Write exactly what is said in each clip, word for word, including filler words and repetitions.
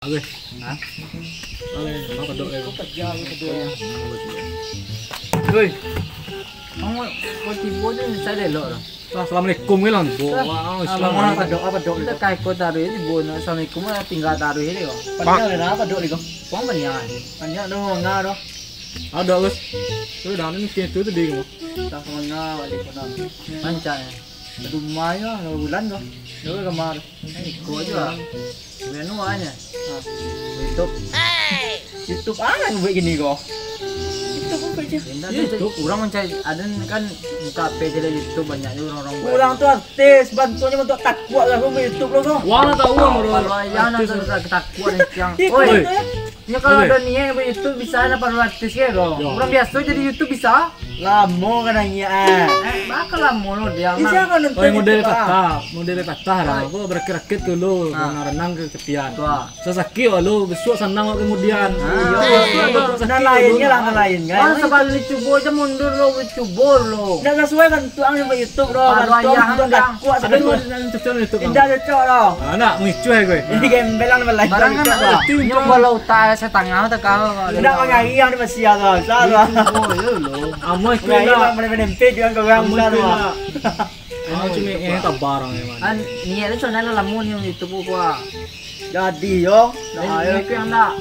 Oke. Hah? Oke, apa dok ya? Kerja, aku kerja. Woi. Kamu kok tibo je, saya elok dah. Assalamualaikum, ya, Lang. Waalaikumsalam. Apa dok, apa dok? Kita kai kau taruh je, tibo nak assalamualaikum, tinggal taruh je, kau. Panjang dah, apa dok ni, kau? Kau banyak. Banyak dah, manga dah. Ada, Gus. Tu dah, ni mungkin tu tadi, kau. Tak manga, waalaikumsalam. Lancar, ya. Rumah je lah, dua bulan tu. Dua kamar. Eh, iko je lah. Menu aja. Ha. YouTube. YouTube ah, yang buat gini kau. YouTube apa je? Indah tu, urang mancari, ada kan buka page dari YouTube, banyak je urang-urang buat. Urang tu artis, bantuannya bantuak takuak lah, kau buat YouTube lo kau. Wah, tahu, Bro. Kalau ayah nak takuak ni, siang. Oi. Nyo kalau ado niaik buat YouTube, bisa lah paruah artis ke, ko? Yo. Urang biaso jadi YouTube bisa? Lamo ka naiak, ah. Eh, baa ka lamo lo, dia. Model patah, model patah lah. Apo, barakit-rakit dulu, renang-renang ka tepian. Sasakik awak lo, bisuak sanang awak kamudian. Nan lain lah, nan lain, kan? Wah, sabalun dicubo se mundur lo, dicubo lo. Ndak sasuai bantuak ang buat YouTube lo. Bantuak ang bantuak takuak. Indak cocok lo. Ah, nak mangicuah gue. Ini gembel ang balai. Barang kan ndak cocok. Nyo kalau utak satangah tak kau. Indak mangari ang di Malaysia tu. Salah. Amoy kena. Mangari lah, mana-mana video ang kau orang salah. Amoy cuma yang tabar ang memang. Kan niaik tu sabananyo lamo ni YouTube ko. Jadi yo. Nah, yo. Itu yang ndak.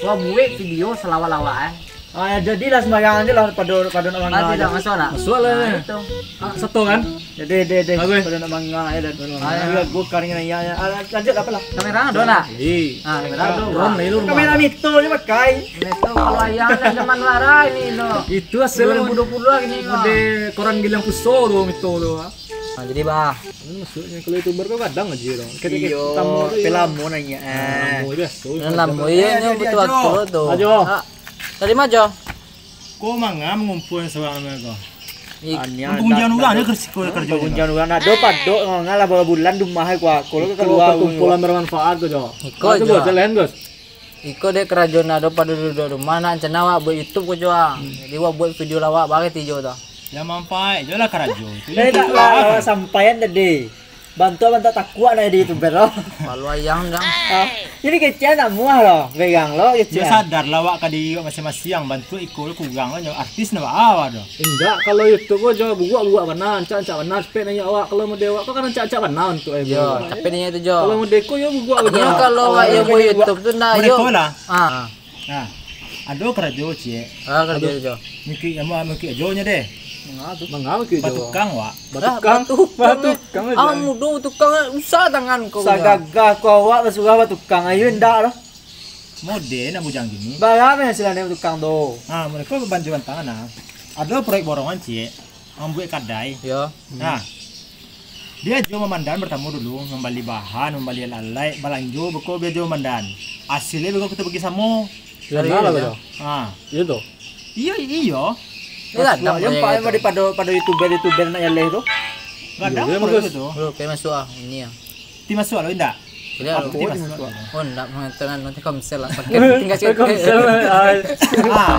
Wah, buek video salawat-lawat, eh. Ah, jadilah sembahyang aja lah, pado, pado nak manga aja. Masuak lah. Nah, itu. Ah, sato kan? Jadi, deh, deh. Bagus. Pado nak manga aja, dan. Pado nak manga. Ah, ya. Gua karing nanya, ya. Ah, lanjut apa lah? Kamera ado nak? Iya. Ah, kamera ado. Kamera mito je pakai. Mito kalau yang ada zaman warai ni, no. Itu hasil dua ribu dua puluh lagi ni, mode koran Gilang Puso tu, mito tu, ah. Ah, jadi, bah. Ini maksudnya kalau YouTuber tu kadang aja tu. Iyo, pelamo nanya. Ah, lamo biasa. Lamo, iya, ni betul-betul tu. Ajo. Ah. Tadi mah, Jo. Ko manga mangumpul surang ko? Gunjiang urang je, resiko karajo. Gunjiang urang ado padok, ngalah bara bulan di rumah ko, ko kalua. Perkumpulan bermanfaat ko, Jo. Iko, Jo. Jalan, Gus. Iko dek karajo ndak ado pado duduak rumah, nak rencana awak buek YouTube ko, Jo. Jadi awak buek video lawak bare tijo tu. Yang manfaat je lah karajo tu. Eh, tak lah, sampaian tadi. Bantuak-bantuak takuak nak jadi YouTuber lo. Malu ayang dang. Ah, ini kecil nak muah lo, pegang lo kecil. Yo sadar lah awak ka diri awak masing-masing, bantuak iko lo kurang lo, nyo artis nak baa awak tu. Indak, kalau YouTube ko jo buruak-buruak bana, ancak-ancak bana, cepek naiak awak, kalau mode awak ko kan ancak-ancak bana bantuak e. Yo, tapi naiak tu jo. Kalau mode ko yo buruak bana. Yo kalau awak yo buek YouTube tu ndak yo. Mode ko lah. Ah. Nah, ado karajo ciek. Ah, karajo jo. Mukik, amuah mukik ajo nyo deh. Manga tu? Manga mukik ajo. Batukang, wak. Batukang? Batukang ajo. Ah, mudo batukang, usah tangan kau. Sagagah ko awak basurah batukang, ayo indak lah. Mode nak bujang gini. Bara penghasilan dari batukang tu? Ah, mereka bantu bantangan lah. Ado proyek borongan ciek. Mambuek kadai. Yo. Nah. Bia jo mamandan partamo dulu, mambali bahan, mambali alat-alat, balanjo beko bia jo mamandan. Asilnyo beko kito bagi samo. Iyo, nah lah, betul. Ha. Iyo tu. Iyo, iyo. Iyo lah, dah, yang paling daripada, pada YouTuber-YouTuber nak yaleh tu. Gadang. Iyo, proyek bagus tu. Bro, kayak masuk ah, ini ya. Ti masuk lo indak? Tidak, apa lo ti masuk? Oh, ndak mengatakan nanti Komsel lah. Pakai tinggal Telkomsel. Ah,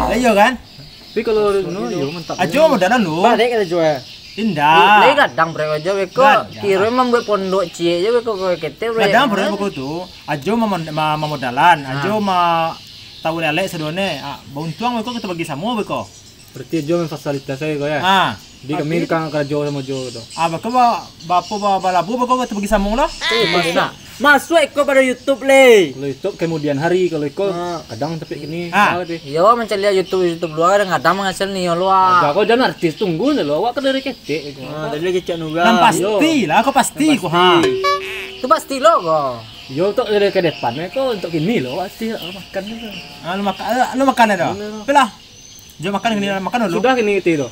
lah iyo kan? Tapi kalau no, yo mantap. Ajo modal lu. Balik ka jual. Indak. Lai gadang brek ajo beko. Gadang. Kiro mambuek pondok ciek je beko, ketek brek. Gadang brek beko tu. Ajo mamon-, ma-, mamodalan, ajo ma-, tahu lelek sadonyo. Ah, bauntuang beko kita bagi samo beko. Berarti ajo main fasilitas aja ko ya. Ah. Di kami kan karajo samo jo tu. Ah, beko ba-, bapo ba-, balabu beko kita bagi samo lah. Eh, masuk. Masuak iko pado YouTube, le. Kalau YouTube kemudian hari, kalau iko kadang tapi kini. Ah. Iyo, mancaliak YouTube, YouTube lua kadang-kadang manghasil nio lua. Agak kau jan artis, tunggu ni lo, awak ka dari ketek. Ah, dari kecek nurang. Nan pasti lah, kau pasti, kau ha. Tu pasti lo kau. Yo, untuk dari ke depan, kau untuk kini lo, pasti makan tu. Ah, lu makan, lu makan dah. Boleh lah. Jo makan kini, makan dulu. Sudah kini itu lo.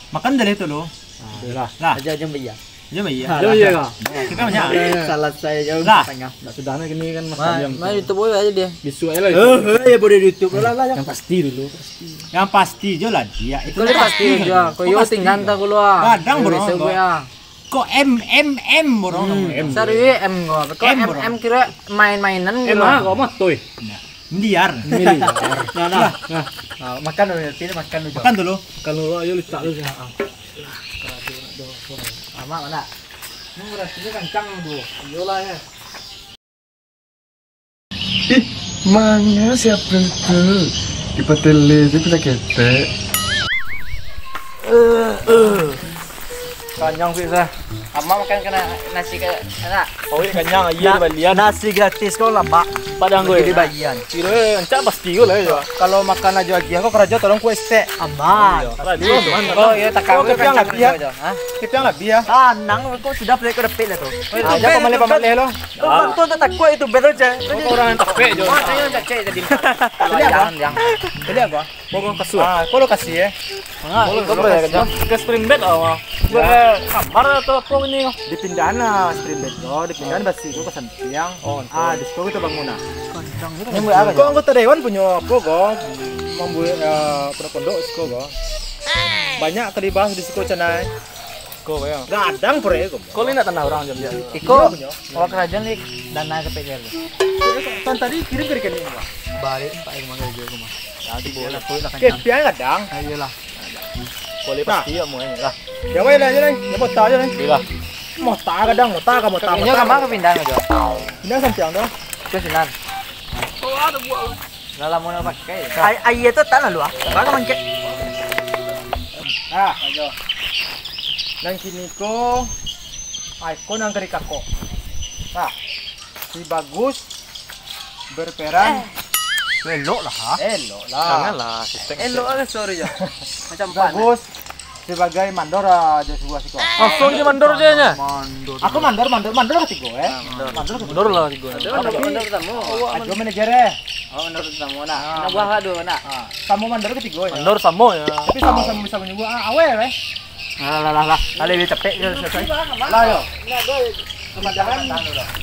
Makan dari itu lo. Ah, lah. Lah. Aja, aja bayar. Aja bayar. Aja bayar kah? Kita banyak. Salah saya jauh tengah. Ndak sudah nak kini kan makan jam. Mah, YouTube boleh aja dia. Besok aja lah. Eh, eh, ya boleh YouTube lah, lah, ya. Yang pasti dulu, pasti. Yang pasti je lah dia. Itu pasti je. Kau yo tinggal tak keluar. Gadang, bro. Kok M, M, M, bro. Hmm, M. Serius M kau. Kok M, M kira main-mainan gitu. M ah, kau mah toy. Nah, miliar. Miliar. Nah, nah. Nah, makan dulu, sini makan dulu. Makan dulu. Makan dulu, ayo letak dulu sini. Ah. Amak mana? Ini rasanya kencang dulu. Iyolah ya. Ih, manga si April tu? Dipatele je pina ketek. Kanyang, Fik, sah. Amak makan kena nasi ka anak. Oh, iya, kanyang, iya, Na-, dibalian. Nasi gratis ko lamak. Padang ko, Jadi ya? Dibalian. Kiro, eh, rancak pasti ko lah, ya. Kalau makan ajo agiah ko karajo tolong ku estek. Aman. Oh, iya. Lah, dia aman, Oh, aman. iya, tak Oh, kawin kepiang kan labiah, ya? Ajo, ha? Kepiang labiah, ya? Tanang, ko sudah pelik ko dapik lah tu. Oh, itu Ah, bel jangan itu, pamaleh-pamaleh lo. Ko Ah. bantu tu takut itu bel tu, Cek. Ko orang yang takut, Jo. Oh, saya tak cek tadi. Beli apa? Yang, yang. Beli apa? Pokok kasur. Ah, ko lokasi, eh? Ah, Pokok iko lokasi. Bel, Ke spring bed lah, Mak. Ya. Ke kamar atau apa ini? Dipindahan lah spring bed ko, dipindahan basi ko ka sampiang. Oh, Ah, betul. di situ kita bangun lah. Kencang gitu. Ini buat apa, Kok Jo? anggota dewan punyo apa, ko? Mambuat, eh, pondok-pondok siko, ko. Banyak ka dibahas di siko, canai. Ko, ya. Gadang proyek ko. Ko li nak tanah orang, jam dia. Iko, Iya, punyo. awak kerajaan li dana ke P K R tu. Kan tadi kirim ke rekening, Pak? Balik, Pak, yang manggil dia rumah. Ya, di bola, ko nak kencang. Kepiang gadang. Ah, iyalah. Ko li Nah. pasti ya, mau ini lah. Ya, weh, lah, je, lah. Ya, mota je, lah. Iyalah. Mota gadang, mota ka mota, Ini mota. kamar ke pindah ajo? Pindah sampiang tu. Ke sinan. Lah lamo nak pakai. Ai-, aia tu tak lalu ah. Bang mangkek. Ah, ajo. Nan kini ko, ai ko nan kari kako. Ah, si Bagus berperan. Eh. Elok lah, ha? Elok lah. Janganlah, sistem. Elok lah, sorry, Jo. Macam pan. Bagus sebagai mandor aja sebuah siko. Kosong je mandor je nya. Mandor. Aku mandor, mandor, mandor ketigo, eh. Ah, mandor. Mandor ketigo. Mandor lah tigo. Ada mandor, Tapi, mandor tamu. Ajo manajer, eh. Oh, mandor tamu, nak. Ah. Nak buah ado, nak. Ah, sama mandor ketigo, ya. Mandor samo, ya. Tapi sama-sama bisa menyebut, ah, awal, eh. Lah, lah, lah, lah. Lah, lebih capek je selesai. Lah, yo. Pindahan,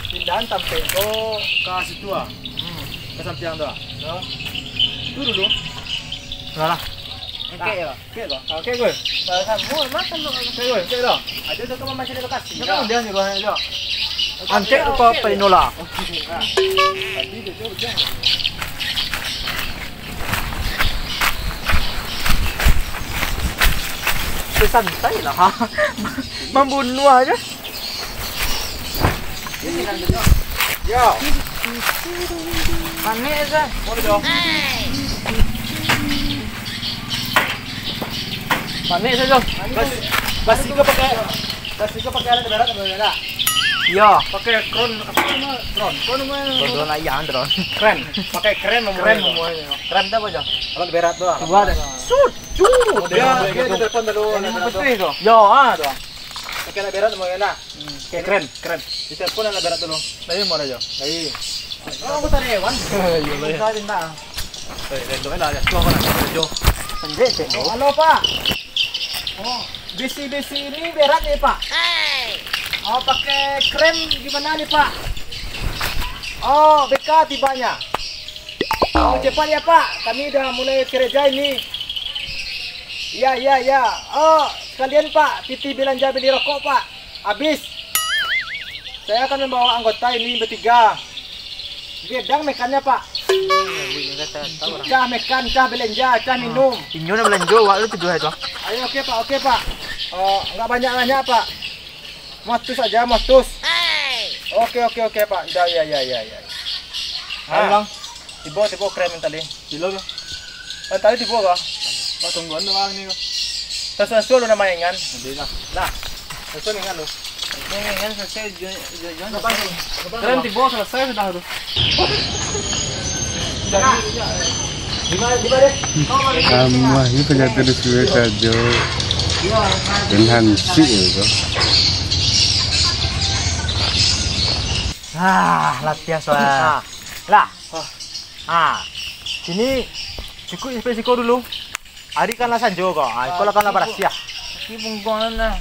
pindahan tampek ko ka situ, ah. Hmm. Ka sampiang tu, ah. Yo. Tu dulu. Lah, lah. Oke, yo. Oke, lo. Oke, gue. Lah, samo, makan lo. Oke, gue. Oke, lo. Ajo tu kau masih di lokasi. Yo, kan udah sih, gua aja. Angkek ko pa inola. Oke. Nah. Tadi dia jauh, jauh. Santai lah, ha. Mambunuah aja. Yo. Panik aja. Panik saja. Bas-, basi ko pakai, basi ko pakai alat berat apa enggak? Iya. Pakai kron, apa nama? Kron. Kron apa? Kron, kron ayam, kron. Kren. Pakai kren, kren namanya. Kren tu apa aja? Alat berat tu lah. Coba deh. Sut, sut. Dia, dia telepon dulu. Ini betul tu. Yo, ah tu. Pakai alat berat namanya. Hmm. Oke, keren, keren. Di telepon anak berat dulu. Dari mana aja? Dari. Oh, aku tak ada hewan. Iya, lah, ya. Minta, minta. Eh, rendok lah, ya. Tuh, apa nak? Jo. Pendek, cek. Halo, Pak. Oh, besi-besi ini berat nih, Pak. Oh, pakai kren gimana nih, Pak? Oh, B K tibanya. Oh, cepat ya, Pak. Kami udah mulai kerja ini. Iya, iya, iya. Oh, sekalian, Pak, pitih belanja beli rokok, Pak. Habis. Saya akan membawa anggota ini bertiga. Gadang mekannya, Pak. Cah mekan, cah belanja, cah minum. Inyo nak belanja, wak lu tujuh itu. Ayo, oke, Pak, oke, Pak. Oh, nggak banyak-banyak, Pak. Matus aja, matus. Oke, oke, oke, Pak. Udah, ya, ya, ya, ya. Ayo, Bang. Tibo, tibo keren tadi. Bilo, Bang. Eh, tadi tibo, Bang. Bang, tungguan tu, Bang, ni, Bang. Sesuai lu nama ingan. Jadi lah. Lah. Sesuai ingan lu. Ingan selesai, jo-, jo-, jo-, Keren tibo selesai sudah tu. Sama, ini penyakit di sini saja. Dan hansip itu. Ah, latihan soal. Lah. Ah. Sini cukup sampai siko dulu. Ari kan lah sanjo ko. Ah, iko lah kan lah barasiah. Aki bungkong lah nah.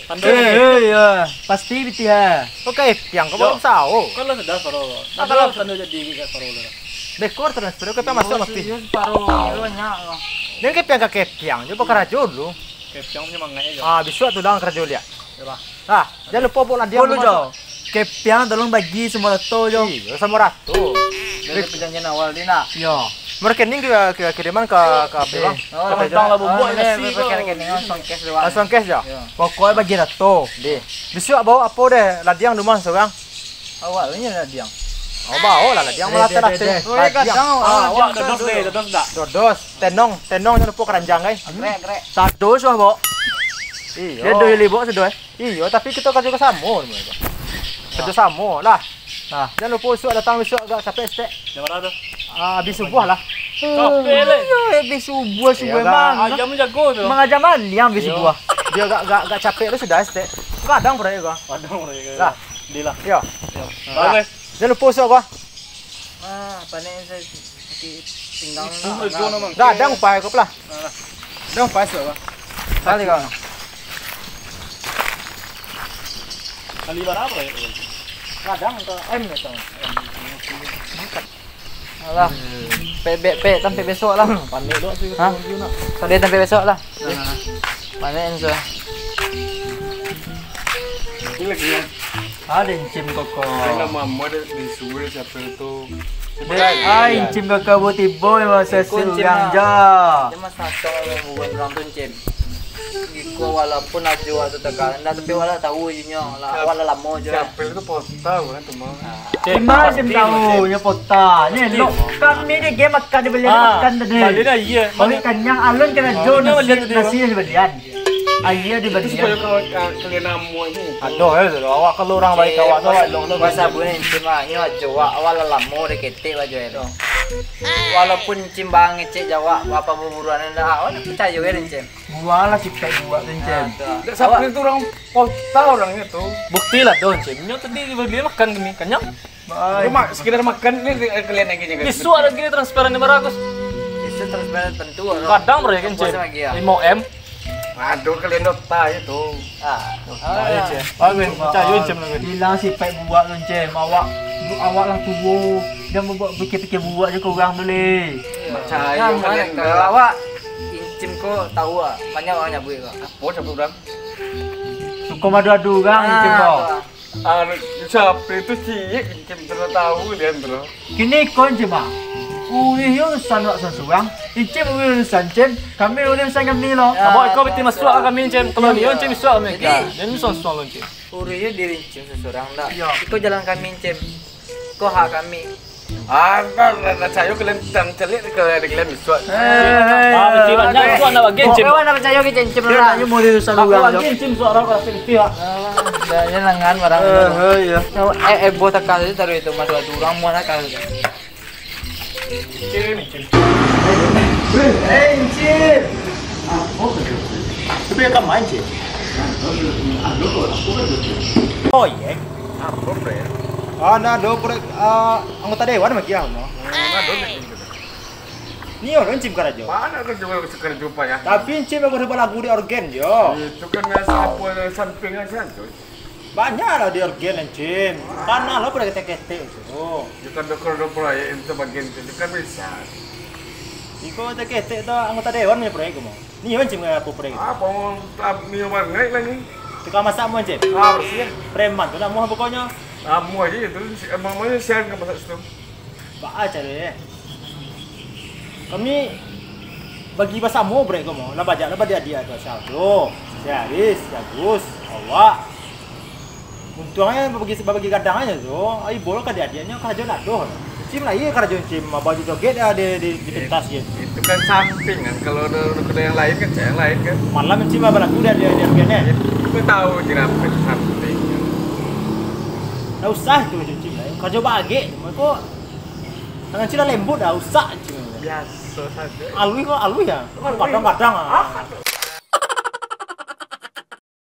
Eh, eh, ya. Pasti pitih, ha. Oke, piang ko Yo. Baru sao. Kan lah sudah paro. Nah, kalau tanda jadi kayak paro lah. Dekor transfer ke piang masuk mati. Yo, paro. Yo, banyak lah. Dia ke piang ka kepiang, dia bakarajo dulu. Kepiang punya mangai aja. Ah, besok tu dah karajo liak. Yalah. Ah, jangan lupa bawa ladiang Polo, dulu, Jo. Masuk. Kepiang tolong bagi semua rato, Jo. Iya, sama rato. Dari perjanjian awal ni, nak. Yo. Rekening ke, ke kiriman ke, ke apa, Bang? Oh, Ke rekening. Lah, Oh, bubuak ini nasi pakai kau. Rekening, langsung cash doang. Langsung cash, Jo? Yo. Pokoknya bagi rato. Deh. Besok bawa apa deh? Ladiang rumah seorang. Awak punya ladiang. Oh, baolah lah, jan malateh-lateh. Oh, iyo, kadang, ah, awak dodos deh, dodos dak? Dodos, tenong, tenong jan lupo karanjang, ai. Grek, grek. Sado suah, Bok. Iyo. Dia doh ili, Bok, sado, eh. Iyo, tapi kito karajo samo. Karajo samo lah. Nah, jan lupo bisuak datang, bisuak agak capek saketek. Jam bara tu? Ah, abih subuah lah. Capek, leh. Iyo, abih subuah, subuah agak emang. Ah, jam jago tu. Emang aja maliang abih subuah. Dia agak, agak, agak capek tu sudah saketek. Kadang proyek gua. Kadang proyek gua. Lah. Di lah. Iyo. Iyo. Nah. Bagus. Jan lupo bisuak gua. Ah, panek saya sakit pinggang. Itu nak, betul nak. Dah, dah upai kau pelah. Nah, lah. Dah upai bisuak gua. Kali kau. Kali bara ya? Kadang ke M ya, Tang? Makan. Alah. Pek, pek, pek, sampai besok lah. Panik dok tu. Hah? Sampai besok lah. Nah. Panik, Enzo. Ini lagi ya. Ada Encim koko. Kan nama amu ada disuruh siapa tu? Dek, ah, Encim koko buti boy masa Iko Encim urang lah. Ja. Dia mah sasong bukan orang tu, Encim. Iko walaupun ajo tu tekan, dah tapi wala tahu je nyo. Lah, wala lamo je. Siapa tu pota kan tu mah. Cek, Cuma pasti Encim tu, tahu, Cek. Nyo pota. Ni Pasti. Lo, kami ni game makan dia beli Ah, makan tadi. Tadi dah iya. Kami kenyang alun kena Oh, jo ini nasi, beli tadi, nasi Bang. Dia belian. Aia di Itu balian. Supaya kau, ka-, kalian amuah ni. Aduh, eh, awak kalau orang baik awak tu, Cik, elok tu. Puasa bulan Cik, mak, nyo ajo, awak, awak lah lamo dek ketek baju tu. Walaupun Cim bang ngecek jawab, apa buburuan dah, awak nak percaya kan, Cim? Buang lah sipek buat tu, Cim. Ah, tu. Dak sampai tu orang kota orangnya tu. Bukti lah tu, Cim. Nyo tadi dia makan kami, kenyang. Baik. Cuma sekedar makan ni, kalian lagi jaga. Bisuak lagi ni transparan ni, Bagus. Bisuak transparan tentu, Bro. Kadang, Bro, ya kan, Cim? Puasa lagi, ya? Limo M. Aduh, kalian dota itu. Ah. Dota, ya, Cim. Bagus, percaya, Cim, lagi. Bilang sipek buat tu, Cim. Awak, awak lah tua. Jangan buat pikir-pikir buat je ke orang tu, leh. Iya. Percaya kalian, kalau awak, Incim ko tahu ah. Banyak orang nyabut ko. Apa nyabut orang? Suka madu-adu orang, Incim ko. Ah, tu ah. Anu, siapa itu ciek, Incim tu lah tahu dia tu lah. Kini ko Incim ah. Urih yo urusan awak surang-surang. Incim urih urusan Incim, kami urih urusan kami lo. Ya, Abang iko betul, betul masuak kami Incim. Kalau ni Incim masuak kami. Jadi, ya, jadi surang-surang lo Incim. Urih yo diri Incim surang-surang dak. Yo. Iko jalan kami Incim. Ko hak kami. Ah, dah, dah, dah, sayo kalian tang celik ke ada kalian misuak. Eh, ah, betul, Bang. Jangan suak nak bagi Incim. Kau nak percaya ke Incim lah. Dia nak nyumur diri surang-surang. Aku bagi Incim suak rokok rasa putih, Pak. Dah, jangan barang. Eh, eh, iya. Eh, eh, buah takal tu taruh itu, masuk tu. Orang muat takal tu. Cewek ni, cewek. Eh, Incim. Tapi yang kau main, Cim? Oh, iya. Apa, Bre? Ah, nah, do, Bre. Ah, anggota dewan lagi, ah, no. Nah, do, ni. Ni orang Cim karajo. Mana kerja, kerja, kerja apa ya? Tapi Cim aku dapat lagu di organ, yo. Itu kan biasa apa, sampingan saja. Banyak lah di organ, Cim. Tanah lo pada ketek-ketek tu. Yo, kan dokter, dokter proyek itu bagian itu kan bisa. Iko ketek-ketek tu anggota dewan punya proyek ko, mo. Ni, Cim, apa proyek? Ah, pengumuman, ah, ni warna lagi. Tukang masak, mo, Cim. Ah, bersih. Preman tu nak, mo, pokoknya. Ah, mo aja itu, emang mana siang ke masak situ. Baa caro, eh? Kami bagi basamo brek ko mo. Lah bajak lah badiak-diak tu, si Aldo, si Aris, si Agus, awak. Untuangnyo babagi, babagi gadang aja tu. Ai bol ka diak-diaknyo karajo nadoh. Cim lah, iyo karajo Cim, baju joget dah di, di, di pentas je. Itu kan samping kan, kalau ada, ada yang lain kan, yang lain kan. Malam Cim lah balagu dah di, di, di, di. Itu tahu kenapa itu samping. Ndak usah tu Cim lah. Karajo bagek, kok. Tangan Cim lah lembut dah, usak Cim. Biasa saja. Alui kok, alui ya? Alui. Kadang-kadang ah. Ah.